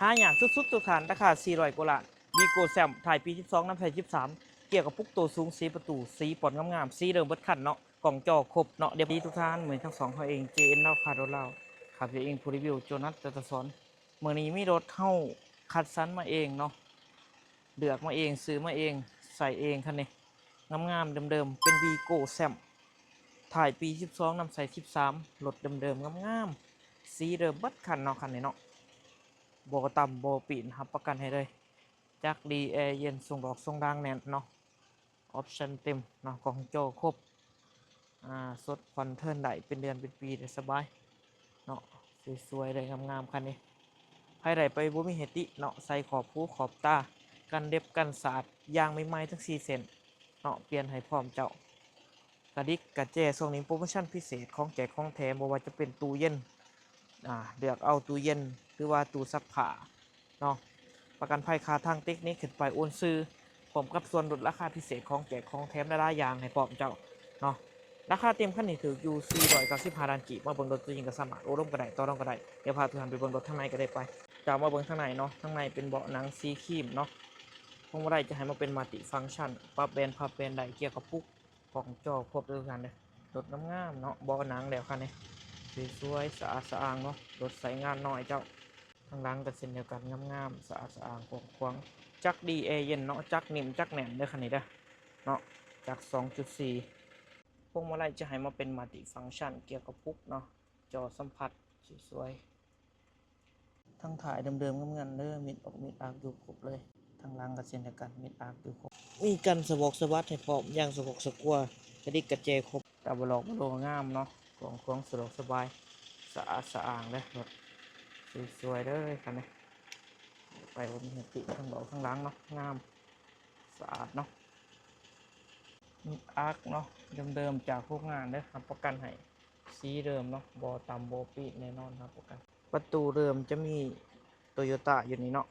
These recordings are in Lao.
ຫາຍາກສຸດໆ ທຸກທ່ານ ລາຄາສີ່ຮ້ອຍກວ່າລ້ານ ວີໂກ້ແຊມ ທ້າຍປີສິບສອງ ນຳໃສ່ສິບສາມ ເກຍກະປຸກໂຕສູງ ສີ່ປະຕູ ສີປ່ອນງາມໆ ສີເດີມເບິດຄັນເນາະ ກ້ອງຈໍຄົບເນາະ. ດຽວນີ້ທຸກທ່ານ ມື້ນີ້ທາງຊ່ອງເຮົາເອງ ເຈເອັນ ລາວຄາໂດລາວ ຂ້າພະເຈົ້າເອງຜູ້ຣີວິວ ໂຈນັດ ຈັດຕະສອນ. ມື້ນີ້ມີລົດເຮົາຄັດສັນມາເອງເນາະ ເລືອກມາເອງ ຊື້ມາເອງ ໃຊ້ເອງ ຄັນນີ້ ງາມໆ ເດີມໆ ເປັນວີໂກ້ແຊມ ທ້າຍປີສິບສອງ ນຳໃສ່ສິບສາມ ລົດເດີມໆ ງາມໆ ສີເດີມເບິດຄັນເນາະ ຄັນນີ້ເນາະ ບໍ່ຕຳບໍ່ປີ້ນ ຮັບປະກັນໃຫ້ເລີຍ ຈັກດີແອເຢັນ ຊົງດອກຊົງດາງແໜ້ນເນາະ ອອບຊັນເຕັມເນາະ ກ້ອງຈໍຄົບ ອ່າ ສົດຜ່ອນເທີນໄດ້ ເປັນເດືອນເປັນປີໄດ້ສະບາຍເນາະ ສວຍໆ ເລີຍ ງາມໆ ຄັນນີ້ ໃຜໄດ້ໄປບໍ່ມີໃຫ້ຕິເນາະ ໃສ່ຂອບຫູຂອບຕາ ກັນເລັບກັນສາດ ຢາງໃໝ່ໆ ທັງສີ່ເສັ້ນເນາະ ປ່ຽນໃຫ້ພ້ອມເຈົ້າ ກະດິກກະແຈ. ຊ່ວງນີ້ໂປຣໂມຊັນພິເສດ ຂອງແຈກຂອງແຖມ ບໍ່ວ່າຈະເປັນຕູ້ເຢັນ ອ່າ ເລືອກເອົາຕູ້ເຢັນ ຫຼືວ່າຕູ້ຊັກຜ້າເນາະ ປະກັນໄພຄ່າທາງເຕັກນິກ ຂຶ້ນປ້າຍໂອນຊື່ ພ້ອມກັບສ່ວນລົດລາຄາພິເສດ ຂອງແຈກຂອງແຖມຫຼາຍໆຢ່າງໃຫ້ພ້ອມເຈົ້າເນາະ. ລາຄາເຕັມຄັນນີ້ຖືກຢູ່ ສີ່ຮ້ອຍເກົ້າສິບຫ້າລ້ານກີບ. ມາເບິ່ງລົດຕົວຈິງກໍສາມາດໂອ້ລົມກັນໄດ້ ຕໍ່ລອງກັນໄດ້. ດຽວພາທຸກທ່ານໄປເບິ່ງລົດທາງໃນກໍໄດ້ໄປ. ເຈົ້າ ມາເບິ່ງທາງໃນເນາະ ທາງໃນເປັນເບາະໜັງສີຄຣີມເນາະ ພວງມາໄລຈະໃຫ້ມາເປັນມັນຕິຟັງຊັນ ປັບແບນພັບແບນໄດ້ ເກຍກະປຸກ ກ້ອງຈໍຄົບເດີທຸກທ່ານເດີ. ລົດງາມໆເນາະ ເບາະໜັງແລ້ວຄັນນີ້ ສວຍໆ ສະອາດສະອ້າງເນາະ ລົດໃຊ້ງານໜ້ອຍເຈົ້າ. ທາງຫຼັງກໍເຊັ່ນດຽວກັນ ງາມໆ ສະອາດສະອ້າງ ກວ້າງຂວາງ ຈັກດີແອເຢັນເນາະ ຈັກນິ່ມຈັກແໜ້ນເດີຄັນນີ້ເດີເນາະ ຈັກສອງຈຸດສີ່. ພວງມາໄລຈະໃຫ້ມາເປັນມັນຕິຟັງຊັນ ເກຍກະປຸກເນາະ ຈໍສຳຜັດ ສວຍໆ. ທາງທ້າຍເດີມໆ ງາມໆ ເດີ ມິດອອກມິດອາກຢູ່ຄົບເລີຍ. ທາງຫຼັງກໍເຊັ່ນດຽວກັນ ມິດອາກຢູ່ຄົບ ມີກັນສະບອກສະບັດໃຫ້ພ້ອມ ຢາງສະກອກສະກົວ ກະດິກກະແຈຄົບ ຕາບໍ່ຫຼອກບໍ່ໂລ ງາມເນາະ ກວ້າງຂວາງ ສະດວກສະບາຍ ສະອາດສະອ້າງເດີ ລົດສວຍໆ ເດີຄັນນີ້. ໄປບໍ່ມີໃຫ້ຕິ ທາງເບົາະທາງຫຼັງເນາະ ງາມ ສະອາດເນາະ. ມິດອາກເນາະ ເດີມໆ ຈາກໂຮງງານເດີ ຮັບປະກັນໃຫ້ ສີເດີມເນາະ ບໍ່ຕຳບໍ່ປີ້ນແນ່ນອນ ຮັບປະກັນ. ປະຕູເດີມຈະມີໂຕໂຍຕ້າຢູ່ນີ້ເນາະ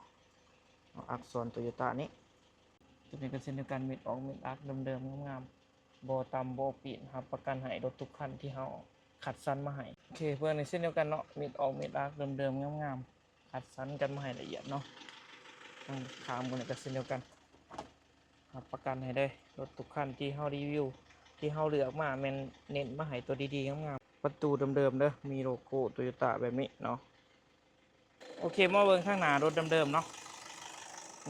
ອັກສອນໂຕໂຍຕ້ານີ້. ຕົວນີ້ກໍເຊັ່ນດຽວກັນ ມິດອອກມິດອາກເດີມໆ ງາມໆ ບໍ່ຕຳບໍ່ປີ້ນ ຮັບປະກັນໃຫ້ລົດທຸກຄັນທີ່ເຮົາຄັດສັນມາໃຫ້. ໂອເຄ ເບິ່ງນີ້ເຊັ່ນດຽວກັນເນາະ ມິດອອກມິດອາກເດີມໆ ງາມໆ ຄັດສັນກັນມາໃຫ້ລະອຽດເນາະ. ທາງຂ້າງບນນີ້ກໍເຊັ່ນດຽວກັນ ຮັບປະກັນໃຫ້ເລີຍ ລົດທຸກຄັນທີ່ເຮົາຣີວິວ ທີ່ເຮົາເລືອກມາ ແມ່ນເນັ້ນມາໃຫ້ຕົວດີໆ ງາມໆ. ປະຕູເດີມໆ ເດີ ມີໂລໂກ້ໂຕໂຍຕ້າແບບນີ້ເນາະ. ໂອເຄ ມາເບິ່ງທາງໜ້າລົດເດີມໆ ເນາະ.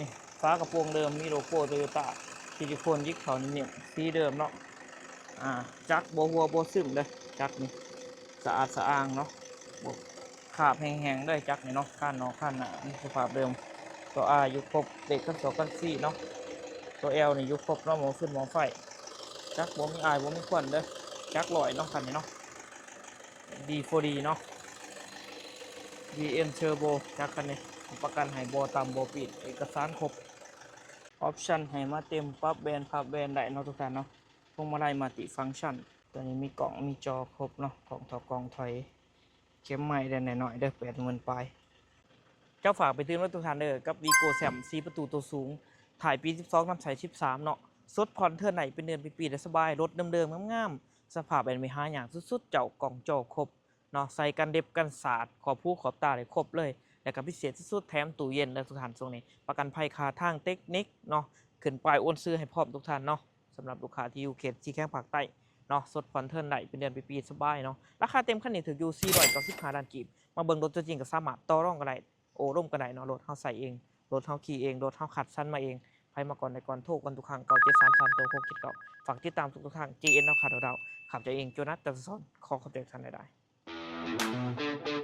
ນີ້ ຝາກະໂປງເດີມ ມີໂລໂກ້ໂຕໂຍຕ້າ ຊິລິໂຄນຢິກເຂົ້າໜິ່ມໆ ສີເດີມເນາະ. ອ່າ ຈັກບໍ່ຮົ່ວບໍ່ຊຶມເດີ ຈັກນີ້ ສະອາດສະອ້າງເນາະ ບໍ່ຄາບແຫ້ງໆ ເດີ ຈັກນີ້ເນາະ. ຄານນອກຄານໜ້າ ມີສະພາບເດີມ. ຕົວ R ຢູ່ຄົບ ເບຣກຄັນສອກຄັນສີ່ເນາະ. ຕົວ L ນີ້ຢູ່ຄົບເນາະ ໝໍ້ຟືນໝໍ້ໄຟ. ຈັກບໍ່ມີອາຍບໍ່ມີຄວັນເດີ ຈັກຮ້ອຍເນາະ ຄັນນີ້ເນາະ. ດີໂຟດີເນາະ ບີເອັມ ເທີໂບ ຈັກຄັນນີ້ ຮັບປະກັນໃຫ້ບໍ່ຕຳບໍ່ປີ້ນ ເອກະສານຄົບ ອອບຊັນໃຫ້ມາເຕັມ ປັບແບນພັບແບນໄດ້ເນາະທຸກທ່ານເນາະ. ພວງມາໄລມັນຕິຟັງຊັນ ຕົວນີ້ມີກ້ອງມີຈໍຄົບເນາະ ກ້ອງຖອກກ້ອງຖອຍ ເຂັມໄມ້ແດ່ໜ້ອຍໆ ເດີ ແປດໝື່ນປາຍ. ເຈົ້າ ຝາກໄປເຕືອນໄວ້ທຸກທ່ານເດີ ກັບວີໂກ້ແຊມ ສີ່ປະຕູໂຕສູງ ທ້າຍປີສິບສອງ ນຳໃສ່ສິບສາມເນາະ ສົດຜ່ອນເທີນໄດ້ເປັນເດືອນເປັນປີໄດ້ສະບາຍ ລົດເດີມໆ ງາມໆ ສະພາບແບບນີ້ຫາຍາກສຸດໆ ເຈົ້າ ກ້ອງຈໍຄົບເນາະ ໃສ່ກັນເດັບກັນສາດ ຂອບຫູຂອບຕາໄດ້ຄົບເລີຍ ແລ້ວກໍພິເສດສຸດໆ ແຖມຕູ້ເຢັນເດີທຸກທ່ານ. ຊ່ວງນີ້ປະກັນໄພຄ່າທາງເຕັກນິກເນາະ ຂຶ້ນປ້າຍໂອນຊື່ໃຫ້ພ້ອມທຸກທ່ານເນາະ. ສຳລັບລູກຄ້າທີ່ຢູ່ເຂດສີ່ແຂວງພາກໃຕ້ເນາະ ສົດຜ່ອນເທີນໄດ້ເປັນເດືອນເປັນປີສະບາຍເນາະ. ລາຄາເຕັມຄັນນີ້ຖືກຢູ່ ສີ່ຮ້ອຍເກົ້າສິບຫ້າລ້ານກີບ. ມາເບິ່ງລົດຕົວຈິງກໍສາມາດຕໍ່ລອງກັນໄດ້ ໂອ້ລົມກັນໄດ້ເນາະ. ລົດເຮົາໃຊ້ເອງ ລົດເຮົາຂີ່ເອງ ລົດເຮົາຄັດສັນມາເອງ. ໃຜມາກ່ອນໄດ້ກ່ອນ ໂທກ່ອນທຸກຄັ້ງ ເກົ້າເຈັດສາມສາມ ຫົກເຈັດເກົ້າ. ຝາກຕິດຕາມທຸກໆທາງ ເຈເອັນ ລາວຄາໂດລາວ. ຂ້າພະເຈົ້າເອງ ໂຈນັດ ຈັນທະສອນ ຂໍຂອບໃຈທ່ານຫຼາຍໆ.